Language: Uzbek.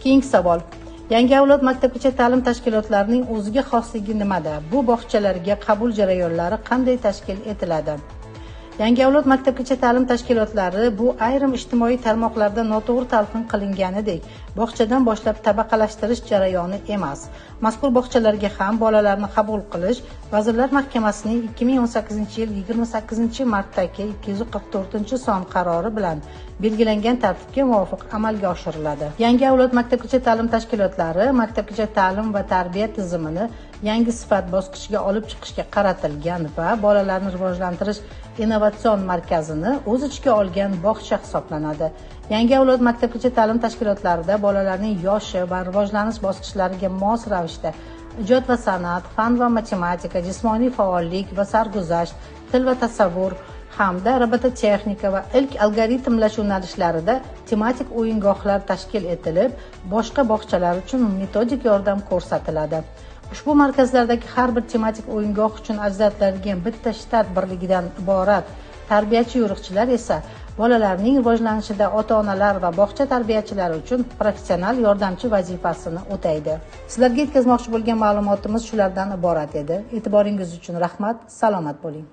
Keyingi savol. Yangi avlod maktabgacha ta'lim tashkilotlarining o'ziga xosligi nimada? Bu bog'chalarga qabul jarayonlari qanday tashkil etiladi? Yangi avlod maktabgacha ta'lim tashkilotlari bu ayrim ijtimoiy tarmoqlarda noto'g'ri talqin qilinganidek bog'chadan boshlab tabaqalashtirish jarayoni emas. Mazkur bog'chalarga ham bolalarni qabul qilish Vazirlar Mahkamasining 2018-yil 28-martdagi 244-son qarori bilan belgilangan tartibga muvofiq amalga oshiriladi. Yangi avlod maktabgacha ta'lim tashkilotlari maktabgacha ta'lim va tarbiya tizimini yangi sifat bosqichiga olib chiqishga qaratilgan va bolalarni rivojlantirish innovatsion markazini o'z ichiga olgan bog'cha hisoblanadi. Yangi avlod maktabgacha ta'lim tashkilotlarida bolalarning yoshi va rivojlanish bosqichlariga mos ravishda ijod va san'at, fan va matematika, jismoniy faollik va sarguzasht, til va tasavvur hamda robototexnika va ilk algoritmlash yo'nalishlarida tematik o'yingohlar tashkil etilib, boshqa bog'chalar uchun metodik yordam ko'rsatiladi. Ushbu markazlardagi har bir tematik o'yingoh uchun ajratiladigan bitta shtat birligidan iborat tarbiyachi yo'riqchilar esa bolalarning rivojlanishida ota-onalar va bog'cha tarbiyachilari uchun professional yordamchi vazifasini o'taydi. Sizlarga yetkazmoqchi bo'lgan ma'lumotimiz shulardan iborat edi. E'tiboringiz uchun rahmat, salomat bo'ling.